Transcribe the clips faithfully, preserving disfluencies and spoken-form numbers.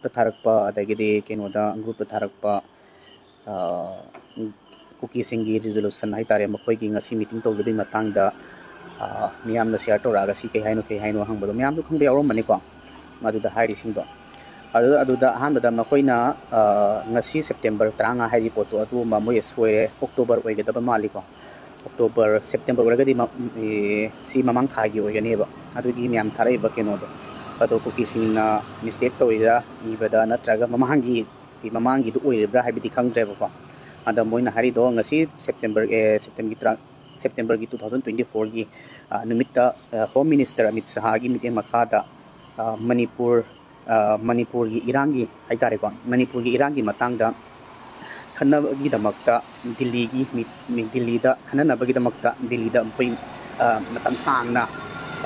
ꯊꯥꯔꯛꯄ, ꯑꯗꯒꯤꯗꯤ ꯀꯩꯅꯣꯗ ꯒ꯭ꯔꯨꯞꯇ ꯊꯥꯔꯛꯄ, ꯑ, ꯀꯨꯀꯤꯁꯤꯡꯒꯤ ꯔꯤꯖꯣꯂꯨꯁꯟ ꯍꯥꯏꯇꯥꯔꯦ, ꯃꯈꯣꯏꯒꯤ ꯉꯁꯤ ꯃꯤꯇꯤꯡ ꯇꯧꯒꯗꯕꯒꯤ ꯃꯇꯥꯡꯗ, ꯑ, ꯃꯤꯌꯥꯝꯅ ꯁꯤꯌꯥꯔ ꯇꯧꯔꯛꯑꯒ ꯁꯤ ꯀꯩ ꯍꯥꯏꯅꯣ, ꯀꯩ ꯍꯥꯏꯅꯣ ꯍꯪꯕꯗꯣ ꯃꯌꯥꯝꯁꯨ ꯈꯪꯕ ꯌꯥꯎꯔꯝꯕꯅꯤꯀꯣ꯫ ꯃꯗꯨꯗ ꯍꯥꯏꯔꯤꯁꯤꯡꯗꯣ, ꯑꯗꯨ, ꯑꯗꯨꯗ ꯑꯍꯥꯟꯕꯗ ꯃꯈꯣꯏꯅ, ꯑ, ꯉꯁꯤ ꯁꯦꯞꯇꯦꯝꯕꯔ ꯇꯔꯥꯃꯉꯥ ꯍꯥꯏꯔꯤꯕ ꯄꯣꯠꯇꯣ ꯑꯗꯨ ꯑꯃ ꯃꯣꯏ ꯁꯣꯏꯔꯦ, ꯑꯣꯛꯇꯣꯕꯔ ꯑꯣꯏꯒꯗꯕ ꯃꯥꯜꯂꯤꯀꯣ꯫ ꯑꯣꯛꯇꯣꯕꯔ, ꯁꯦꯞꯇꯦꯝꯕꯔ ꯑꯣꯏꯔꯒꯗꯤ ꯃ-, ꯑꯦ, ꯁꯤ ꯃꯃꯥꯡ ꯊꯥꯒꯤ ꯑꯣꯏꯒꯅꯦꯕ꯫ ꯑꯗꯨꯒꯤ ꯃꯌꯥꯝ ꯊꯥꯔꯛꯏꯕ ꯀꯩꯅꯣꯗꯣ, ꯑꯗꯣ ꯀꯨꯀꯤꯁꯤꯡꯅ ꯃꯤꯁꯇꯦꯛ ꯇꯧꯔꯤꯔꯥ ꯏꯕꯗ, ꯅꯠꯇ꯭ꯔꯒ ꯃꯃꯥꯡꯒꯤ, ꯃꯃꯥꯡꯒꯤꯗꯨ ꯑꯣꯏꯔꯤꯕ꯭ꯔꯥ ꯍꯥꯏꯕꯗꯤ ꯈꯪꯗ꯭ꯔꯦꯕꯀꯣ꯫ ꯑꯗ ꯃꯣꯏꯅ ꯍꯥꯏꯔꯤꯗꯣ ꯉꯁꯤ ꯁꯦꯞꯇꯦꯝꯕꯔ, ꯑꯦ, ꯁꯦꯞꯇꯦꯝꯕꯔꯒꯤ ꯇꯔꯥ-, ꯁꯦꯞꯇꯦꯝꯕꯔꯒꯤ two thousand twenty fourꯒꯤ, ꯑ, ꯅꯨꯃꯤꯠꯇ, ꯑ, ꯍꯣꯝ ꯃꯤꯅꯤꯁꯇꯔ ꯑꯃꯤꯠ ꯁꯍꯥꯒꯤ ꯃꯤꯠꯌꯦꯡ ꯃꯈꯥꯗ, ꯑ, ꯃꯅꯤꯄꯨꯔ, ꯑ, ꯃꯅꯤꯄꯨꯔꯒꯤ ꯏꯔꯥꯡꯒꯤ ꯍꯥꯏꯇꯥꯔꯦꯀꯣ, ꯃꯅꯤꯄꯨꯔꯒꯤ ꯏꯔꯥꯡꯒꯤ ꯃꯇꯥꯡꯗ ꯈꯟꯅꯕꯒꯤꯗꯃꯛꯇ ꯗꯤꯜꯂꯤꯒꯤ ꯃꯤ-, ꯃꯤ-, ꯗꯤꯜꯂꯤꯗ ꯈꯟꯅꯅꯕꯒꯤꯗꯃꯛꯇ ꯗꯤꯜꯂꯤꯗ ꯃꯈꯣꯏ, ꯑ, ꯃꯇꯝ ꯁꯥꯡꯅ,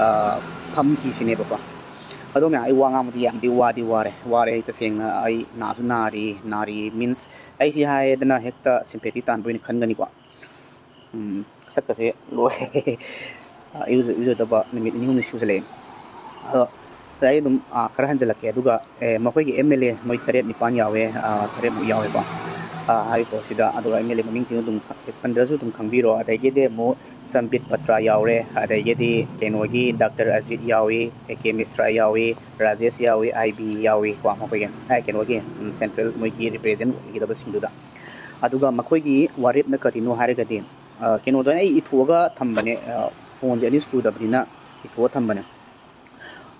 ꯑ, ꯐꯝꯈꯤꯁꯤꯅꯦꯕꯀꯣ꯫ ꯑꯗꯣ ꯃꯌꯥꯝ, ꯑꯩ ꯋꯥ ꯉꯥꯡꯕꯗꯤ ꯌꯥꯝꯗꯤ ꯋꯥꯗꯤ ꯋꯥꯔꯦ, ꯋꯥꯔꯦ ꯑꯩ ꯇꯁꯦꯡꯅ꯫ ꯑꯩ ꯅꯥꯁꯨ ꯅꯥꯔꯤ, ꯅꯥꯔꯤ means ꯑꯩꯁꯤ ꯍꯥꯏꯗꯅ ꯍꯦꯛꯇ sympathy ꯇꯥꯟꯕ ꯑꯣꯏꯅ ꯈꯟꯒꯅꯤꯀꯣ꯫ ꯎꯝ, ꯁꯛꯀꯁꯦ ꯂꯣꯏꯔꯦ꯫ ꯑ, ꯏꯔꯨꯖ-, ꯏꯔꯨꯖꯗꯕ ꯅꯨꯃꯤꯠ ꯅꯤꯅꯤ ꯍꯨꯝꯅꯤ ꯁꯨꯖꯜꯂꯛꯑꯦ꯫ ꯑꯗꯣ ꯉꯁꯥꯏ ꯑꯗꯨꯝ, ꯑ, ꯈꯔ ꯍꯟꯖꯜꯂꯛꯀꯦ꯫ ꯑꯗꯨꯒ, ꯑꯦ, ꯃꯈꯣꯏꯒꯤ M L A ꯃꯣꯏ ꯇꯔꯦꯠ ꯅꯤꯄꯥꯟ ꯌꯥꯎꯋꯦ, ꯑ, ꯇꯔꯦꯠꯃꯨꯛ ꯌꯥꯎꯋꯦꯀꯣ꯫ ꯑ, ꯍꯥꯏꯔꯤꯕ ꯄꯣꯠꯁꯤꯗ, ꯑꯗꯨꯒ M L A ꯃꯃꯤꯡꯁꯤꯡ ꯑꯗꯨꯝ ꯈ-, ꯄꯟꯗ꯭ꯔꯁꯨ ꯑꯗꯨꯝ ꯈꯪꯕꯤꯔꯣ꯫ ꯑꯗꯒꯤꯗꯤ ꯑꯃꯨꯛ ꯁꯝꯕꯤꯠ ꯄꯇ꯭ꯔꯥ ꯌꯥꯎꯔꯦ, ꯑꯗꯒꯤꯗꯤ ꯀꯩꯅꯣꯒꯤ ꯗꯥꯛꯇꯔ ꯑꯖꯤꯠ ꯌꯥꯎꯏ, A K ꯃꯤꯁ꯭ꯔꯥ ꯌꯥꯎꯏ, ꯔꯥꯖꯦꯁ ꯌꯥꯎꯏ, I B ꯌꯥꯎꯏ ꯀꯣ, ꯃꯈꯣꯏꯒꯤ, ꯑ, ꯀꯩꯅꯣꯒꯤ, ꯎꯝ, ꯁꯦꯟꯇ꯭ꯔꯦꯜ ꯃꯣꯏꯒꯤ ꯔꯤꯄ꯭ꯔꯦꯖꯦꯟ ꯑꯣꯏꯒꯗꯕꯁꯤꯡꯗꯨꯗ꯫ ꯑꯗꯨꯒ ꯃꯈꯣꯏꯒꯤ ꯋꯥꯔꯦꯞꯅ ꯀꯔꯤꯅꯣ ꯍꯥꯏꯔꯒꯗꯤ, ꯑ, ꯀꯩꯅꯣꯗ ꯑꯩ ꯏꯊꯣꯛꯑꯒ ꯊꯝꯕꯅꯦ, ꯑ, ꯐꯣꯟꯁꯦ ꯑꯅꯤ ꯁꯨꯗꯕꯅꯤꯅ ꯏꯊꯣꯛꯑ ꯊꯝꯕꯅꯦ꯫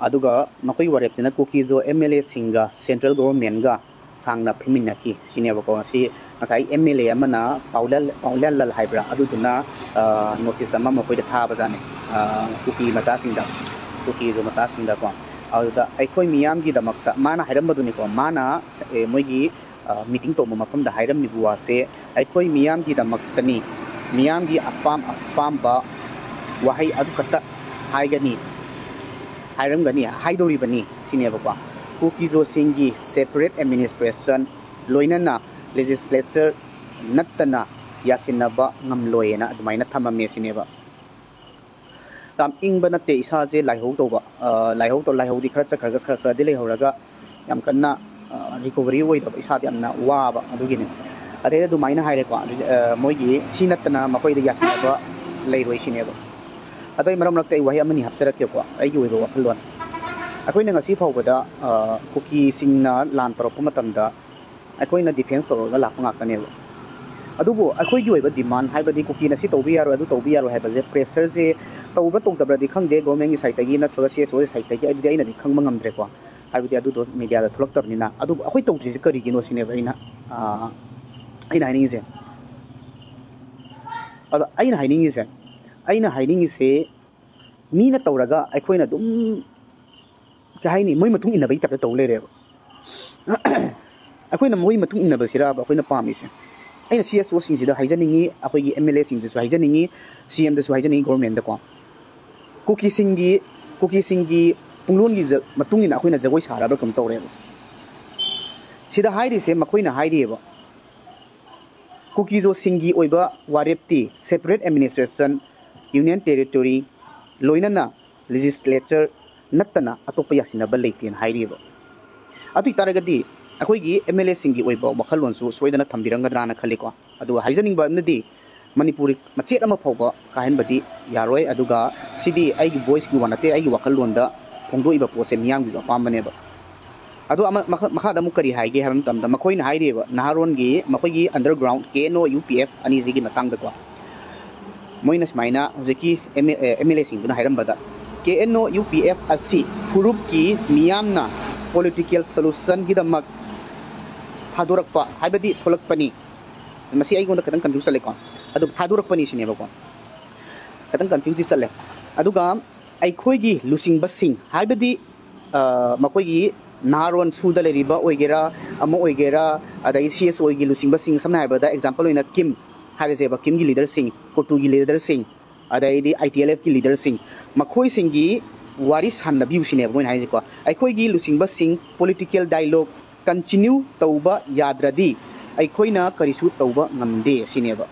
ꯑꯗꯨꯒ ꯃꯈꯣꯏꯒꯤ ꯋꯥꯔꯦꯞꯁꯤꯅ ꯀꯨꯀꯤꯖꯣ M L A ꯁꯤꯡꯒ ꯁꯦꯟꯇ꯭ꯔꯦꯜ ꯒꯣꯚꯔꯟꯃꯦꯟꯒ ꯁꯥꯡꯅ ꯐꯝꯃꯤꯟꯅꯈꯤ ꯁꯤꯅꯦꯕꯀꯣ꯫ ꯉꯁꯤ ꯉꯁꯥꯏ M L A ꯑꯃꯅ ꯄꯥꯎꯂꯦꯟ, ꯄꯥꯎꯂꯦꯟꯂꯜ ꯍꯥꯏꯕ꯭ꯔꯥ, ꯑꯗꯨꯗꯨꯅ, ꯑ, ꯅꯣꯇꯤꯁ ꯑꯃ ꯃꯈꯣꯏꯗ ꯊꯥꯕꯖꯥꯠꯅꯤ, ꯑ, ꯀꯨꯀꯤ ꯃꯆꯥꯁꯤꯡꯗ, ꯀꯨꯀꯤꯖꯣ ꯃꯆꯥꯁꯤꯡꯗꯀꯣ꯫ ꯑꯗꯨꯗ ꯑꯩꯈꯣꯏ ꯃꯤꯌꯥꯝꯒꯤꯗꯃꯛꯇ ꯃꯥꯅ ꯍꯥꯏꯔꯝꯕꯗꯨꯅꯤꯀꯣ, ꯃꯥꯅ, ꯑꯦ, ꯃꯣꯏꯒꯤ, ꯑ, ꯃꯤꯇꯤꯡ ꯇꯧꯕ ꯃꯐꯝꯗ ꯍꯥꯏꯔꯝꯃꯤꯕ ꯋꯥꯁꯦ, "ꯑꯩꯈꯣꯏ ꯃꯤꯌꯥꯝꯒꯤꯗꯃꯛꯇꯅꯤ, ꯃꯤꯌꯥꯝꯒꯤ ꯑꯄꯥꯝ ꯑꯄꯥꯝꯕ ꯋꯥꯍꯩ ꯑꯗꯨꯈꯛꯇ ꯍꯥꯏꯒꯅꯤ, ꯍꯥꯏꯔꯝꯒꯅꯤ, ꯍꯥꯏꯗꯧꯔꯤꯕꯅꯤ" ꯁꯤꯅꯦꯕꯀꯣ꯫ ꯀꯨꯀꯤꯖꯣꯁꯤꯡꯒꯤ separate administration ꯂꯣꯏꯅꯅ legislature ꯅꯠꯇꯅ ꯌꯥꯁꯤꯟꯅꯕ ꯉꯝꯂꯣꯏꯅ ꯑꯗꯨꯃꯥꯏꯅ ꯊꯝꯃꯝꯃꯦ ꯁꯤꯅꯦꯕ꯫ ꯌꯥꯝ ꯏꯪꯕ ꯅꯠꯇꯦ, ꯏꯁꯥꯁꯦ ꯂꯥꯏꯍꯧ ꯇꯧꯕ꯫ ꯑ, ꯂꯥꯏꯍꯧ ꯇꯧ-, ꯂꯥꯏꯍꯧꯗꯤ ꯈꯔ ꯆꯠꯈ꯭ꯔꯒ ꯈꯔ ꯈꯔꯗꯤ ꯂꯩꯍꯧꯔꯒ ꯌꯥꯝ ꯀꯟꯅ ꯔꯤꯀꯣꯕꯔꯤ ꯑꯣꯏꯗꯕ, ꯏꯁꯥꯗ ꯌꯥꯝꯅ ꯋꯥꯕ ꯑꯗꯨꯒꯤꯅꯤ꯫ ꯑꯗꯩ ꯑꯗꯨꯃꯥꯏꯅ ꯍꯥꯏꯔꯦꯀꯣ꯫ ꯑꯗꯨ, ꯑ, ꯃꯣꯏꯒꯤ ꯁꯤ ꯅꯠꯇꯅ ꯃꯈꯣꯏꯗ ꯌꯥꯁꯤꯟꯅꯕ ꯂꯩꯔꯣꯏ ꯁꯤꯅꯦꯕ꯫ ꯑꯗꯣ ꯑꯩ ꯃꯔꯛ ꯃꯔꯛꯇ ꯑꯩ ꯋꯥꯍꯩ ꯑꯃꯅꯤ ꯍꯥꯞꯆꯔꯛꯀꯦꯀꯣ, ꯑꯩꯒꯤ ꯑꯣꯏꯕ ꯋꯥꯈꯜꯂꯣꯟ꯫ ꯑꯩꯈꯣꯏꯅ ꯉꯁꯤ ꯐꯥꯎꯕꯗ, ꯑ, ꯀꯨꯀꯤꯁꯤꯡꯅ ꯂꯥꯟ ꯇꯧꯔꯛꯄ ꯃꯇꯝꯗ ꯑꯩꯈꯣꯏꯅ ꯗꯤꯐꯦꯟꯁ ꯇꯧꯔꯒ ꯂꯥꯛꯄ ꯉꯥꯛꯇꯅꯦꯕ꯫ ꯑꯗꯨꯕꯨ ꯑꯩꯈꯣꯏꯒꯤ ꯑꯣꯏꯕ ꯗꯤꯃꯥꯟ, ꯍꯥꯏꯕꯗꯤ ꯀꯨꯀꯤꯅ ꯁꯤ ꯇꯧꯕ ꯌꯥꯔꯣꯏ, ꯑꯗꯨ ꯇꯧꯕ ꯌꯥꯔꯣꯏ ꯍꯥꯏꯕꯁꯦ, ꯄ꯭ꯔꯦꯁꯔꯁꯦ ꯇꯧꯕ꯭ꯔꯥ ꯇꯧꯗꯕ꯭ꯔꯗꯤ ꯈꯪꯗꯦ, ꯒꯣꯔꯃꯦꯟꯒꯤ ꯁꯥꯏꯠꯇꯒꯤ ꯅꯠꯇ꯭ꯔꯒ ꯁꯤ ꯑꯦꯁ ꯑꯣꯒꯤ ꯁꯥꯏꯠꯇꯒꯤ, ꯑꯗꯨꯗꯤ ꯑꯩꯅꯗꯤ ꯈꯪꯕ ꯉꯝꯗ꯭ꯔꯦꯀꯣ꯫ ꯍꯥꯏꯕꯗꯤ ꯑꯗꯨꯗꯣ ꯃꯦꯗꯤꯌꯥꯗ ꯊꯣꯛꯂꯛꯇꯕꯅꯤꯅ꯫ ꯑꯗꯨꯕꯨ ꯑꯩꯈꯣꯏ ꯇꯧꯗ꯭ꯔꯤꯁꯦ ꯀꯔꯤꯒꯤꯅꯣ ꯁꯤꯅꯦꯕ ꯑꯩꯅ, ꯑꯥ, ꯑꯩꯅ ꯍꯥꯏꯅꯤꯡꯉꯤꯁꯦ꯫ ꯑꯗꯣ ꯑꯩꯅ ꯍꯥꯏꯅꯤꯡꯉꯤꯁꯦ, ꯑꯩꯅ ꯍꯥꯏꯅꯤꯡꯉꯤꯁꯦ, ꯃꯤꯅ ꯇꯧꯔꯒ ꯑꯩꯈꯣꯏꯅ ꯑꯗꯨꯝ, ꯀꯩ ꯍꯥꯏꯅꯤ, ꯃꯣꯏ ꯃꯇꯨꯡ ꯏꯟꯅꯕꯒꯤ ꯇꯥꯏꯞꯇ ꯇꯧ ꯂꯩꯔꯦꯕ꯫ ꯑꯩꯈꯣꯏꯅ ꯃꯣꯏ ꯃꯇꯨꯡ ꯏꯟꯅꯕꯁꯤꯔꯕ ꯑꯩꯈꯣꯏꯅ ꯄꯥꯝꯃꯤꯁꯦ? ꯑꯩꯅ ꯁꯤ ꯑꯦꯁ ꯑꯣꯁꯤꯡꯁꯤꯗ ꯍꯥꯏꯖꯅꯤꯡꯉꯤ, ꯑꯩꯈꯣꯏꯒꯤ ꯑꯦꯝ ꯑꯦꯜ ꯑꯦꯁꯤꯡꯗꯁꯨ ꯍꯥꯏꯖꯅꯤꯡꯉꯤ, ꯁꯤ ꯑꯦꯝꯗꯁꯨ ꯍꯥꯏꯖꯅꯤꯡꯉꯤ, ꯒꯣꯔꯃꯦꯟꯗꯀꯣ꯫ ꯀꯨꯀꯤꯁꯤꯡꯒꯤ, ꯀꯨꯀꯤꯁꯤꯡꯒꯤ ꯄꯨꯡꯂꯣꯟꯒꯤ ꯖ-, ꯃꯇꯨꯡ ꯏꯟꯅ ꯑꯩꯈꯣꯏꯅ ꯖꯒꯣꯏ ꯁꯥꯔꯕ꯭ꯔꯥ ꯀꯩꯅꯣꯝ ꯇꯧꯔꯦꯕ꯫ ꯁꯤꯗ ꯍꯥꯏꯔꯤꯁꯦ, ꯃꯈꯣꯏꯅ ꯍꯥꯏꯔꯤꯑꯕ, ꯀꯨꯀꯤꯖꯣꯁꯤꯡꯒꯤ ꯑꯣꯏꯕ ꯋꯥꯔꯦꯞꯇꯤ separate administration, union territory, ꯂꯣꯏꯅꯅ legislature ꯅꯠꯇꯅ ꯑꯇꯣꯞꯄ ꯌꯥꯁꯤꯟꯅꯕ ꯂꯩꯇꯦꯅ ꯍꯥꯏꯔꯤꯑꯕ꯫ ꯑꯗꯨ ꯑꯣꯏꯇꯥꯔꯒꯗꯤ ꯑꯩꯈꯣꯏꯒꯤ ꯑꯦꯝ ꯑꯦꯜ ꯑꯦꯁꯤꯡꯒꯤ ꯑꯣꯏꯕ ꯋꯥꯈꯜꯂꯣꯟꯁꯨ ꯁꯣꯏꯗꯅ ꯊꯝꯕꯤꯔꯝꯒꯗ꯭ꯔꯥꯅ ꯈꯜꯂꯤꯀꯣ꯫ ꯑꯗꯨꯒ ꯍꯥꯏꯖꯅꯤꯡꯕ ꯑꯃꯅꯗꯤ, ꯃꯅꯤꯄꯨꯔꯤ ꯃꯆꯦꯠ ꯑꯃ ꯐꯥꯎꯕ ꯀꯥꯏꯍꯟꯕꯗꯤ ꯌꯥꯔꯣꯏ꯫ ꯑꯗꯨꯒ ꯁꯤꯗꯤ ꯑꯩꯒꯤ ꯚꯣꯏꯁꯀꯤ ꯋꯥ ꯅꯠꯇꯦ, ꯑꯩꯒꯤ ꯋꯥꯈꯜꯂꯣꯟꯗ ꯐꯣꯡꯗꯣꯛꯏꯕ ꯄꯣꯠꯁꯦ ꯃꯤꯌꯥꯝꯒꯤꯁꯨ ꯑꯄꯥꯝꯕꯅꯦꯕ꯫ ꯑꯗꯣ ꯑꯃ-, ꯃꯈꯥ-, ꯃꯈꯥꯗ ꯑꯃꯨꯛ ꯀꯔꯤ ꯍꯥꯏꯒꯦ ꯍꯥꯏꯕ ꯃꯇꯝꯗ, ꯃꯈꯣꯏꯅ ꯍꯥꯏꯔꯤꯕ ꯅꯍꯥꯔꯣꯟꯒꯤ ꯃꯈꯣꯏꯒꯤ underground ꯀꯦ N O, U P F ꯑꯅꯤꯁꯤꯒꯤ ꯃꯇꯥꯡꯗꯀꯣ, ꯃꯣꯏꯅ ꯁꯨꯃꯥꯏꯅ ꯍꯧꯖꯤꯛꯀꯤ ꯑꯦꯝ ꯑꯦꯜ ꯑꯦꯁꯤꯡꯗꯨꯅ ꯍꯥꯏꯔꯝꯕꯗ, ꯀꯦ N O, U P F ꯑꯁꯤ ꯐꯨꯔꯨꯞꯀꯤ ꯃꯤꯌꯥꯝꯅ political solutionꯒꯤꯗꯃꯛ ꯊꯥꯗꯣꯔꯛꯄ, ꯍꯥꯏꯕꯗꯤ ꯊꯣꯛꯂꯛꯄꯅꯤ꯫ ꯃꯁꯤ ꯑꯩꯉꯣꯟꯗ ꯈꯤꯇꯪ confuse ꯆꯠꯂꯦꯀꯣ꯫ ꯑꯗꯨ ꯊꯥꯗꯣꯔꯛꯄꯅꯤ ꯁꯤꯅꯦꯕꯀꯣ꯫ ꯈꯤꯇꯪ confuseꯗꯤ ꯆꯠꯂꯦ꯫ ꯑꯗꯨꯒ ꯑꯩꯈꯣꯏꯒꯤ ꯂꯨꯆꯤꯡꯕꯁꯤꯡ, ꯍꯥꯏꯕꯗꯤ, ꯑ, ꯃꯈꯣꯏꯒꯤ ꯅꯍꯥꯔꯣꯟ ꯁꯨꯗ ꯂꯩꯔꯤꯕ ꯑꯣꯏꯒꯦꯔꯥ, ꯑꯃ ꯑꯣꯏꯒꯦꯔꯥ, ꯑꯗꯒꯤ ꯁꯤ ꯑꯦꯁ ꯑꯣꯒꯤ ꯂꯨꯆꯤꯡꯕꯁꯤꯡ, ꯁꯝꯅ ꯍꯥꯏꯔꯕꯗ example ꯑꯣꯏꯅ ꯀꯤꯝ ꯍꯥꯏꯔꯁꯦꯕ, ꯀꯤꯝꯒꯤ leaderꯁꯤꯡ, ꯀꯣꯇꯨꯒꯤ leaderꯁꯤꯡ, ꯑꯗꯩꯗꯤ ꯑꯥꯏ ꯇꯤ ꯑꯦꯜ ꯑꯦꯐꯀꯤ leaderꯁꯤꯡ, ꯃꯈꯣꯏꯁꯤꯡꯒꯤ ꯋꯥꯔꯤ ꯁꯥꯟꯅꯕꯤꯌꯨ ꯁꯤꯅꯦꯕ ꯃꯣꯏꯅ ꯍꯥꯏꯔꯤꯁꯦꯀꯣ꯫ ꯑꯩꯈꯣꯏꯒꯤ ꯂꯨꯆꯤꯡꯕꯁꯤꯡ political dialogue continue ꯇꯧꯕ ꯌꯥꯗ꯭ꯔꯗꯤ ꯑꯩꯈꯣꯏꯅ ꯀꯔꯤꯁꯨ ꯇꯧꯕ ꯉꯝꯗꯦ ꯁꯤꯅꯦꯕ꯫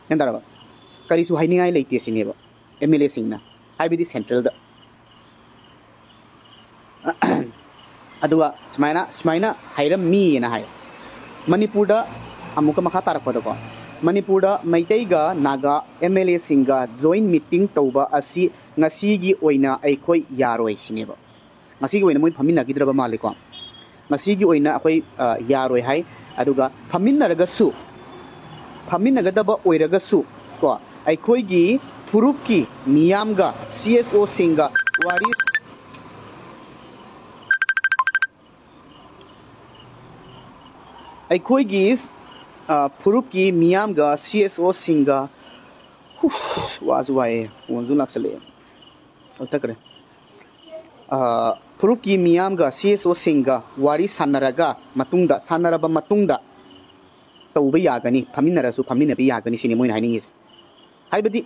ꯒ꯭ꯌꯥꯟ ꯇꯥꯔꯕ? ꯀꯔꯤꯁꯨ ꯍꯥꯏꯅꯤꯡꯉꯥꯏ ꯂꯩꯇꯦ ꯁꯤꯅꯦꯕ ꯑꯦꯝ ꯑꯦꯜ ꯑꯦꯁꯤꯡꯅ, ꯍꯥꯏꯕꯗꯤ centralꯗ꯫ ꯑꯗꯨꯒ ꯁꯨꯃꯥꯏꯅ ꯁꯨꯃꯥꯏꯅ ꯍꯥꯏꯔꯝꯃꯤꯅ ꯍꯥꯏ꯫ ꯃꯅꯤꯄꯨꯔꯗ ꯑꯃꯨꯛꯀ ꯃꯈꯥ ꯇꯥꯔꯛꯄꯗꯀꯣ, ꯃꯅꯤꯄꯨꯔꯗ ꯃꯩꯇꯩꯒ ꯅꯥꯒꯥ ꯑꯦꯝ ꯑꯦꯜ ꯑꯦꯁꯤꯡꯒ ꯖꯣꯏꯟ ꯃꯤꯇꯤꯡ ꯇꯧꯕ ꯑꯁꯤ ꯉꯁꯤꯒꯤ ꯑꯣꯏꯅ ꯑꯩꯈꯣꯏ ꯌꯥꯔꯣꯏ ꯁꯤꯅꯦꯕ꯫ ꯉꯁꯤꯒꯤ ꯑꯣꯏꯅ ꯃꯣꯏ ꯐꯝꯃꯤꯟꯅꯈꯤꯗ꯭ꯔꯕ ꯃꯥꯜꯂꯦꯀꯣ꯫ ꯉꯁꯤꯒꯤ ꯑꯣꯏꯅ ꯑꯩꯈꯣꯏ ꯌꯥꯔꯣꯏ ꯍꯥꯏ꯫ ꯑꯗꯨꯒ ꯐꯝꯃꯤꯟꯅꯔꯒꯁꯨ, ꯐꯝꯃꯤꯟꯅꯒꯗꯕ ꯑꯣꯏꯔꯒꯁꯨ ꯀꯣ, ꯑꯩꯈꯣꯏꯒꯤ ꯐꯨꯔꯨꯞꯀꯤ ꯃꯤꯌꯥꯝꯒ ꯁꯤ ꯑꯦꯁ ꯑꯣꯁꯤꯡꯒ ꯋꯥꯔꯤ ꯑꯩꯈꯣꯏꯒꯤ ꯐꯨꯔꯨꯞꯀꯤ ꯃꯤꯌꯥꯝꯒ ꯁꯤ ꯑꯦꯁ ꯑꯣꯁꯤꯡꯒ, ꯋꯥꯁꯨ ꯋꯥꯏꯑꯦ, ꯐꯣꯟꯁꯨ ꯂꯥꯛꯁꯜꯂꯛꯑꯦ, ꯀꯛꯊꯠꯈ꯭ꯔꯦ꯫ ꯐꯨꯔꯨꯞꯀꯤ ꯃꯤꯌꯥꯝꯒ ꯁꯤ ꯑꯦꯁ ꯑꯣꯁꯤꯡꯒ ꯋꯥꯔꯤ ꯁꯥꯟꯅꯔꯒ ꯃꯇꯨꯡꯗ, ꯁꯥꯟꯅꯔꯕ ꯃꯇꯨꯡꯗ ꯇꯧꯕ ꯌꯥꯒꯅꯤ, ꯐꯝꯃꯤꯟꯅꯔꯁꯨ ꯐꯝꯃꯤꯟꯅꯕ ꯌꯥꯒꯅꯤ ꯁꯤꯅꯤ ꯃꯣꯏꯅ ꯍꯥꯏꯅꯤꯡꯉꯤꯁꯦ꯫ ꯍꯥꯏꯕꯗꯤ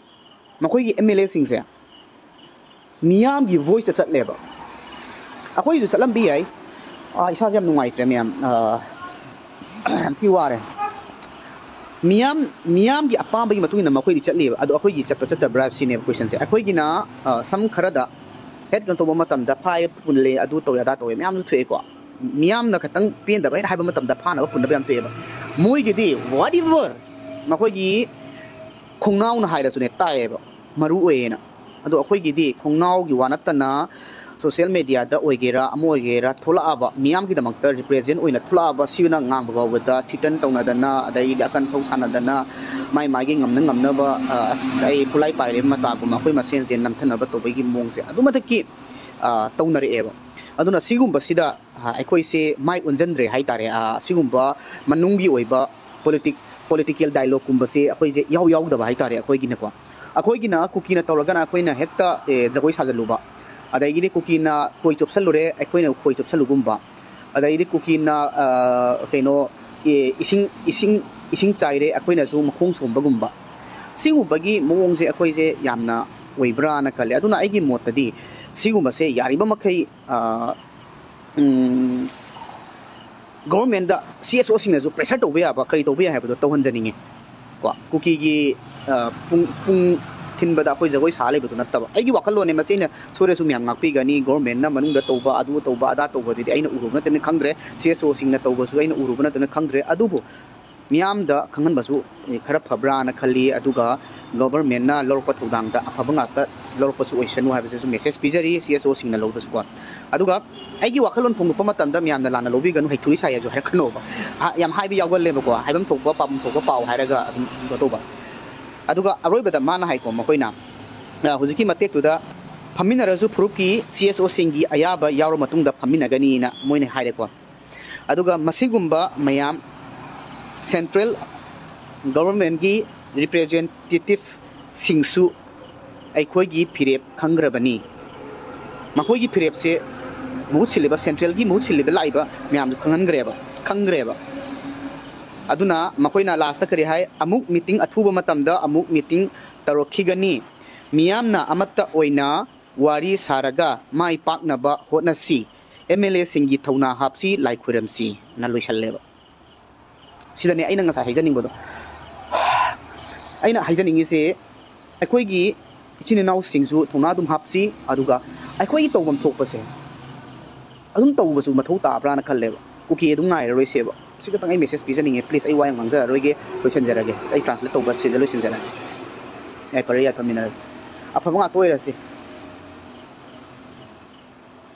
ꯃꯈꯣꯏꯒꯤ ꯑꯦꯝ ꯑꯦꯜ ꯑꯦꯁꯤꯡꯁꯦ ꯃꯤꯌꯥꯝꯒꯤ ꯚꯣꯏꯁꯇ ꯆꯠꯂꯦꯕ꯫ ꯑꯩꯈꯣꯏꯁꯨ ꯆꯠꯂꯝꯕ ꯌꯥꯏ꯫ ꯑꯥ, ꯏꯁꯥꯁꯦ ꯌꯥꯝ ꯅꯨꯡꯉꯥꯏꯇ꯭ꯔꯦ ꯃꯌꯥꯝ, ꯑꯥ, ꯌꯥꯝ ꯊꯤ ꯋꯥꯔꯦ꯫ ꯃꯤꯌꯥꯝ, ꯃꯤꯌꯥꯝꯒꯤ ꯑꯄꯥꯝꯕꯒꯤ ꯃꯇꯨꯡ ꯏꯟꯅ ꯃꯈꯣꯏꯗꯤ ꯆꯠꯂꯤꯕ, ꯑꯗꯣ ꯑꯩꯈꯣꯏꯒꯤ ꯆꯠꯄ ꯆꯠꯇꯕ꯭ꯔꯥ ꯁꯤꯅꯦꯕ ꯀꯣꯏꯁꯟꯁꯦ꯫ ꯑꯩꯈꯣꯏꯒꯤꯅ, ꯑꯥ, ꯁꯝ ꯈꯔꯗ ꯍꯦꯠ ꯀꯩꯅꯣ ꯇꯧꯕ ꯃꯇꯝꯗ ꯐꯥꯏ, ꯄꯨꯜꯂꯦ, ꯑꯗꯨ ꯇꯧꯋꯦ, ꯑꯗꯥ ꯇꯧꯋꯦ ꯃꯌꯥꯝꯁꯨ ꯊꯣꯛꯑꯦꯀꯣ꯫ ꯃꯤꯌꯥꯝꯅ ꯈꯤꯇꯪ ꯄꯦꯟꯗꯕ ꯍꯦꯛ ꯍꯥꯏꯕ ꯃꯇꯝꯗ ꯐꯥꯅꯕ ꯄꯨꯟꯅꯕ ꯌꯥꯝ ꯊꯣꯛꯑꯦꯕ꯫ ꯃꯣꯏꯒꯤꯗꯤ whatever ꯃꯈꯣꯏꯒꯤ ꯈꯣꯡꯅꯥꯎꯅ ꯍꯥꯏꯔꯁꯨꯅꯦ ꯇꯥꯏꯌꯦꯕ, ꯃꯔꯨ ꯑꯣꯏꯌꯦꯅ꯫ ꯑꯗꯣ ꯑꯩꯈꯣꯏꯒꯤꯗꯤ ꯈꯣꯡꯅꯥꯎꯒꯤ ꯋꯥ ꯅꯠꯇꯅ ꯁꯣꯁꯤꯌꯦꯜ ꯃꯦꯗꯤꯌꯥꯗ ꯑꯣꯏꯒꯦꯔꯥ ꯑꯃ ꯑꯣꯏꯒꯦꯔꯥ ꯊꯣꯛꯂꯛꯑꯕ, ꯃꯤꯌꯥꯝꯒꯤꯗꯃꯛꯇ ꯔꯤꯄ꯭ꯔꯦꯖꯦꯟ ꯑꯣꯏꯅ ꯊꯣꯛꯂꯛꯑꯕ ꯁꯤꯅ ꯉꯥꯡꯕ ꯐꯥꯎꯕꯗ ꯊꯤꯇꯟ ꯇꯧꯅꯗꯅ, ꯑꯗꯩꯗꯤ ꯑꯀꯟ ꯑꯊꯧ ꯁꯥꯟꯅꯗꯅ, ꯃꯥꯏ ꯃꯥꯒꯤ ꯉꯝꯅ ꯉꯝꯅꯕ, ꯑ, ꯑꯁ ꯑꯩ ꯈꯨꯠꯂꯥꯏ ꯄꯥꯏꯔꯦ ꯃꯇꯥꯒꯨꯝꯕ ꯑꯩꯈꯣꯏ ꯃꯁꯦꯟꯁꯦ ꯅꯝꯊꯅꯕ ꯇꯧꯕꯒꯤ ꯃꯑꯣꯡꯁꯦ ꯑꯗꯨꯃꯊꯛꯀꯤ, ꯑ, ꯇꯧꯅꯔꯛꯑꯦꯕ꯫ ꯑꯗꯨꯅ ꯁꯤꯒꯨꯝꯕꯁꯤꯗ, ꯑ, ꯑꯩꯈꯣꯏꯁꯦ ꯃꯥꯏ ꯑꯣꯟꯁꯤꯟꯗ꯭ꯔꯦ ꯍꯥꯏꯇꯥꯔꯦ꯫ ꯑ, ꯁꯤꯒꯨꯝꯕ ꯃꯅꯨꯡꯒꯤ ꯑꯣꯏꯕ ꯄꯣꯂꯤꯇꯤꯛ-, ꯄꯣꯂꯤꯇꯤꯀꯦꯜ ꯗꯥꯏꯂꯣꯒꯀꯨꯝꯕꯁꯦ ꯑꯩꯈꯣꯏꯁꯦ ꯏꯌꯥꯎ ꯌꯥꯎꯗꯕ ꯍꯥꯏꯇꯥꯔꯦ꯫ ꯑꯩꯈꯣꯏꯒꯤꯅꯀꯣ, ꯑꯩꯈꯣꯏꯒꯤꯅ ꯀꯨꯀꯤꯅ ꯇꯧꯔꯒꯅ ꯑꯩꯈꯣꯏꯅ ꯍꯦꯛꯇ, ꯑꯦ, ꯖꯒꯣꯏ ꯁꯥꯖꯜꯂꯨꯕ, ꯑꯗꯒꯤꯗꯤ ꯀꯨꯀꯤꯅ ꯈꯣꯏ ꯆꯣꯞꯁꯜꯂꯨꯔꯦ, ꯑꯩꯈꯣꯏꯅ ꯈꯣꯏ ꯆꯣꯞꯁꯜꯂꯨꯒꯨꯝꯕ, ꯑꯗꯩꯗꯤ ꯀꯨꯀꯤꯅ, ꯑ, ꯀꯩꯅꯣ, ꯑꯦ, ꯏꯁꯤꯡ, ꯏꯁꯤꯡ, ꯏꯁꯤꯡ ꯆꯥꯏꯔꯦ, ꯑꯩꯈꯣꯏꯅꯁꯨ ꯃꯈꯣꯡ ꯁꯣꯝꯕꯒꯨꯝꯕ, ꯁꯤꯒꯨꯝꯕꯒꯤ ꯃꯑꯣꯡꯁꯦ ꯑꯩꯈꯣꯏꯁꯦ ꯌꯥꯝꯅ ꯑꯣꯏꯕ꯭ꯔꯥꯅ ꯈꯜꯂꯦ꯫ ꯑꯗꯨꯅ ꯑꯩꯒꯤ ꯃꯣꯠꯇꯗꯤ ꯁꯤꯒꯨꯝꯕꯁꯦ ꯌꯥꯔꯤꯕ ꯃꯈꯩ, ꯑ, ꯎꯝ, ꯒꯣꯚꯔꯟꯃꯦꯟꯗ ꯁꯤ ꯑꯦꯁ ꯑꯣꯁꯤꯡꯅꯁꯨ ꯄ꯭ꯔꯦꯁꯔ ꯇꯧꯕ ꯌꯥꯕ, ꯀꯔꯤ ꯇꯧꯕ ꯌꯥꯏ ꯍꯥꯏꯕꯗꯣ ꯇꯧꯍꯟꯖꯅꯤꯡꯉꯤ꯫ ꯀꯣ, ꯀꯨꯀꯤꯒꯤ, ꯑ, ꯄꯨꯡ, ꯄꯨꯡ, ꯁꯤꯟꯕꯗ ꯑꯩꯈꯣꯏ ꯖꯒꯣꯏ ꯁꯥ ꯂꯩꯕꯗꯨ ꯅꯠꯇꯕ꯫ ꯑꯩꯒꯤ ꯋꯥꯈꯜꯂꯣꯟꯅꯦ ꯃꯁꯤ, ꯑꯩꯅ ꯁꯣꯏꯔꯁꯨ ꯃꯌꯥꯝ ꯉꯥꯛꯄꯤꯒꯅꯤ꯫ ꯒꯣꯔꯃꯦꯟꯅ ꯃꯅꯨꯡꯗ ꯇꯧꯕ, ꯑꯗꯨ ꯇꯧꯕ, ꯑꯗꯥ ꯇꯧꯕꯗꯨꯗꯤ ꯑꯩꯅ ꯎꯔꯨꯕ ꯅꯠꯇꯅ ꯈꯪꯗ꯭ꯔꯦ, ꯁꯤ ꯑꯦꯁ ꯑꯣꯁꯤꯡꯅ ꯇꯧꯕꯁꯨ ꯑꯩꯅ ꯎꯔꯨꯕ ꯅꯠꯇꯅ ꯈꯪꯗ꯭ꯔꯦ꯫ ꯑꯗꯨꯕꯨ ꯃꯤꯌꯥꯝꯗ ꯈꯪꯍꯟꯕꯁꯨ ꯈꯔ ꯐꯕ꯭ꯔꯥꯅ ꯈꯜꯂꯤ꯫ ꯑꯗꯨꯒ ꯒꯣꯕꯔꯃꯦꯟꯅ ꯂꯧꯔꯛꯄ ꯊꯧꯗꯥꯡꯗ ꯑꯐꯕ ꯉꯥꯛꯇ ꯂꯧꯔꯛꯄꯁꯨ ꯑꯣꯏꯁꯅꯨ ꯍꯥꯏꯕꯁꯤꯁꯨ ꯃꯦꯁꯦꯖ ꯄꯤꯖꯔꯤ ꯁꯤ ꯑꯦꯁ ꯑꯣꯁꯤꯡꯅ ꯂꯧꯕꯁꯨꯀꯣ꯫ ꯑꯗꯨꯒ ꯑꯩꯒꯤ ꯋꯥꯈꯜꯂꯣꯟ ꯐꯣꯡꯗꯣꯛꯄ ꯃꯇꯝꯗ ꯃꯌꯥꯝꯅ ꯂꯥꯟꯅ ꯂꯧꯕꯤꯒꯅꯨ, ꯍꯩꯊꯨꯔꯤ ꯁꯥꯏ ꯍꯥꯏꯁꯨ ꯍꯥꯏꯔꯛꯀꯅꯣꯕ꯫ ꯍꯥ, ꯌꯥꯝ ꯍꯥꯏꯕ ꯌꯥꯎꯒꯜꯂꯦꯕꯀꯣ, ꯍꯥꯏꯐꯝ ꯊꯣꯛꯄ ꯄꯥꯐꯝ ꯊꯣꯛꯄ ꯄꯥꯎ ꯍꯥꯏꯔꯒ ꯑꯗꯨꯝ ꯀꯩꯅꯣ ꯇꯧꯕ꯫ ꯑꯗꯨꯒ ꯑꯔꯣꯏꯕꯗ ꯃꯥꯅ ꯍꯥꯏꯀꯣ, ꯃꯈꯣꯏꯅ ꯑ, ꯍꯧꯖꯤꯛꯀꯤ ꯃꯇꯦꯛꯇꯨꯗ ꯐꯝꯃꯤꯟꯅꯔꯁꯨ ꯐꯨꯔꯨꯞꯀꯤ ꯁꯤ ꯑꯦꯁ ꯑꯣꯁꯤꯡꯒꯤ ꯑꯌꯥꯕ ꯌꯥꯎꯔ ꯃꯇꯨꯡꯗ ꯐꯝꯃꯤꯟꯅꯒꯅꯤꯅ ꯃꯣꯏꯅ ꯍꯥꯏꯔꯦꯀꯣ꯫ ꯑꯗꯨꯒ ꯃꯁꯤꯒꯨꯝꯕ ꯃꯌꯥꯝ ꯁꯦꯟꯇ꯭ꯔꯦꯜ ꯒꯣꯕꯔꯃꯦꯟꯒꯤ ꯔꯤꯄ꯭ꯔꯦꯖꯦꯟꯇꯦꯇꯤꯞꯁꯤꯡꯁꯨ ꯑꯩꯈꯣꯏꯒꯤ ꯐꯤꯔꯦꯞ ꯈꯪꯈ꯭ꯔꯕꯅꯤ꯫ ꯃꯈꯣꯏꯒꯤ ꯐꯤꯔꯦꯞꯁꯦ ꯃꯍꯨꯠ ꯁꯤꯜꯂꯤꯕ, ꯁꯦꯟꯇ꯭ꯔꯦꯜꯒꯤ ꯃꯍꯨꯠ ꯁꯤꯜꯂꯤꯕ ꯂꯥꯛꯏꯕ ꯃꯌꯥꯝꯗꯨ ꯈꯪꯍꯟꯈ꯭ꯔꯦꯕ, ꯈꯪꯈ꯭ꯔꯦꯕ꯫ ꯑꯗꯨꯅ ꯃꯈꯣꯏꯅ ꯂꯥꯁꯇ ꯀꯔꯤ ꯍꯥꯏ? ꯑꯃꯨꯛ ꯃꯤꯇꯤꯡ, ꯑꯊꯨꯕ ꯃꯇꯝꯗ ꯑꯃꯨꯛ ꯃꯤꯇꯤꯡ ꯇꯧꯔꯛꯈꯤꯒꯅꯤ꯫ ꯃꯤꯌꯥꯝꯅ ꯑꯃꯠꯇ ꯑꯣꯏꯅ ꯋꯥꯔꯤ ꯁꯥꯔꯒ ꯃꯥꯏ ꯄꯥꯛꯅꯕ ꯍꯣꯠꯅꯁꯤ꯫ ꯑꯦꯝ ꯑꯦꯜ ꯑꯦꯁꯤꯡꯒꯤ ꯊꯧꯅꯥ ꯍꯥꯞꯁꯤ, ꯂꯥꯏ ꯈꯨꯔꯝꯁꯤ ꯅ ꯂꯣꯏꯁꯜꯂꯦꯕ꯫ ꯁꯤꯗꯅꯦ ꯑꯩꯅ ꯉꯁꯥꯏ ꯍꯥꯏꯖꯅꯤꯡꯕꯗꯣ꯫ ꯑꯩꯅ ꯍꯥꯏꯖꯅꯤꯡꯉꯤꯁꯦ, ꯑꯩꯈꯣꯏꯒꯤ ꯏꯆꯤꯟ ꯏꯅꯥꯎꯁꯤꯡꯁꯨ ꯊꯧꯅꯥ ꯑꯗꯨꯝ ꯍꯥꯞꯁꯤ, ꯑꯗꯨꯒ ꯑꯩꯈꯣꯏꯒꯤ ꯇꯧꯐꯝ ꯊꯣꯛꯄꯁꯦ ꯑꯗꯨꯝ ꯇꯧꯕꯁꯨ ꯃꯊꯧ ꯇꯥꯕ꯭ꯔꯥꯅ ꯈꯜꯂꯦꯕ꯫ ꯀꯨꯀꯤ ꯑꯗꯨꯝ ꯉꯥꯏꯔꯔꯣꯏꯁꯦꯕ꯫ ꯁꯤ ꯈꯛꯇꯪ ꯑꯩ ꯃꯦꯁꯦꯖ ꯄꯤꯖꯅꯤꯡꯉꯦ꯫ ꯄ꯭ꯂꯤꯖ, ꯑꯩ ꯋꯥ ꯌꯥꯝ ꯉꯥꯡꯖꯔꯔꯣꯏꯒꯦ, ꯂꯣꯏꯁꯤꯟꯖꯔꯒꯦ꯫ ꯑꯩ ꯇ꯭ꯔꯥꯟꯁꯂꯦꯠ ꯇꯧꯕ ꯁꯤꯗ ꯂꯣꯏꯁꯤꯟꯖꯔꯒꯦ꯫ ꯌꯥꯏꯐꯔꯦ, ꯌꯥꯏꯐꯃꯤꯟꯅꯔꯁꯤ꯫ ꯑꯐꯕ ꯉꯥꯛꯇ ꯑꯣꯏꯔꯁꯤ꯫